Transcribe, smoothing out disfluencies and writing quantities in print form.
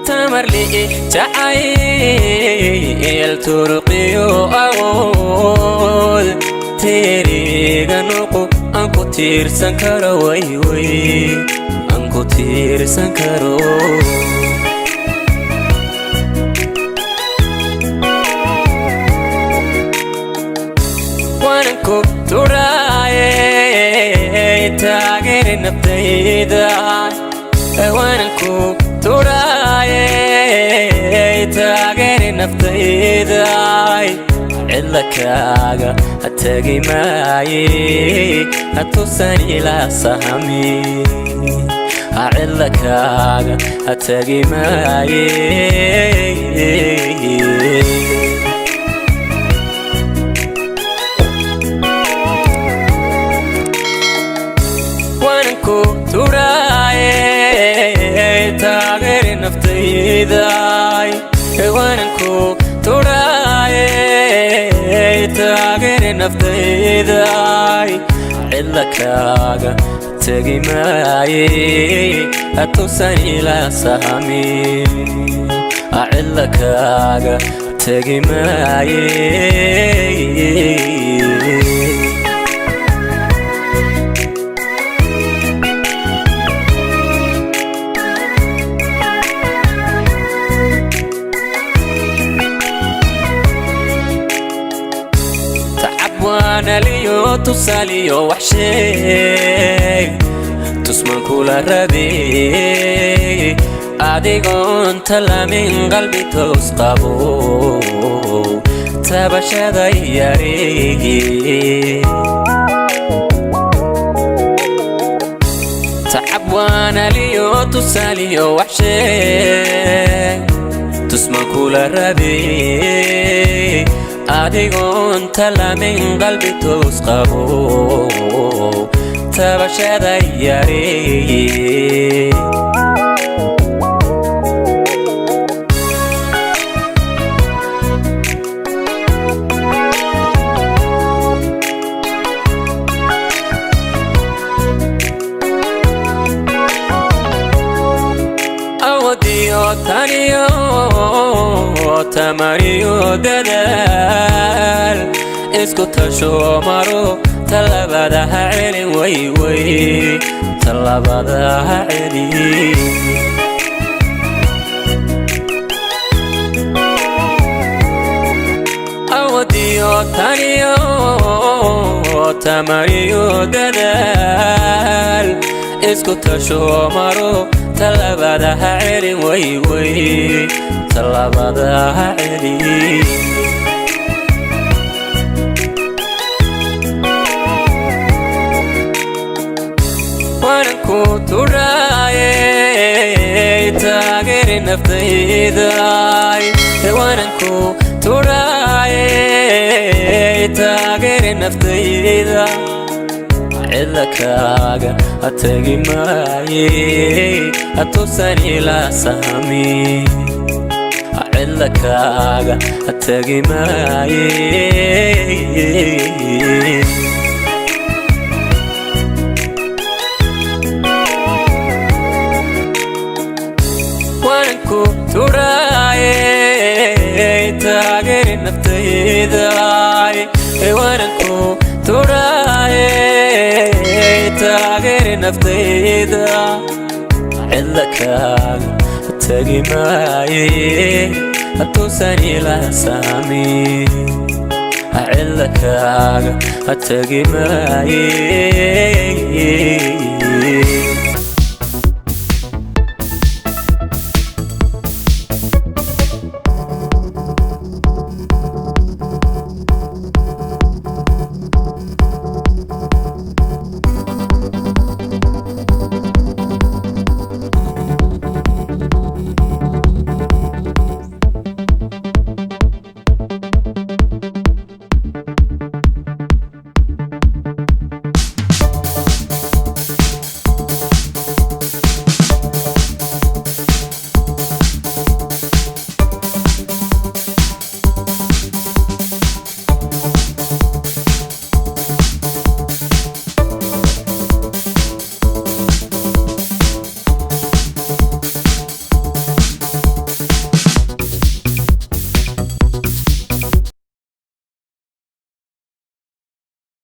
Tamarli jacayl turuqiyo awood tiiriga nuqu aan ku tiirsan karo, wayway, aan ku tiirsan karo. Waanan ku turaaye, taageeri naftayda. Waanan ku turaaye, taageeri naftayda. Cidla kaaga ha tegi maaye, hatusan ilaa sahami. Cidla kaaga ha tegi maaye. Waanan ku turaaye, taageeri naftayda. Waanan ku turaaye, taageeri naftayda. Cidla kaaga tegi maaye, hatusan ilaa sahami. Cidla kaaga tegi maaye. Tacab waanaliyo tusaaliyo wax sheeg, tusmaan kula rabey adigoon talamin qalbi toos qabo tabashada yareeye. Tacab waanaliyo tusaaliyo wax sheeg, tusmaan kula rabey adigoon talamin qalbi toos qabo tabashada yareeye. Awodiyo taniyo tamariyo dadaal, isku tasho maro, talabada ha celin, wayway, talabada ha celin. Awodiyo taniyo tamariyo dadaal, isku tasho maro, talabada ha celin, wayway, talabada ha celin. Waanan ku turaaye, taageeri naftayda. Waanan ku turaaye, taageeri naftayda. Cidla kaaga ha tegi maaye, hatusan ilaa sahami. Cidla kaaga ha tegi maaye. Waanan ku turaaye, taageeri naftayda. Waanan ku turaaye, taageeri naftayda. Cidla kaaga tegi maaye, hatusan ilaa sahami. Cidla kaaga ha tegi maaye.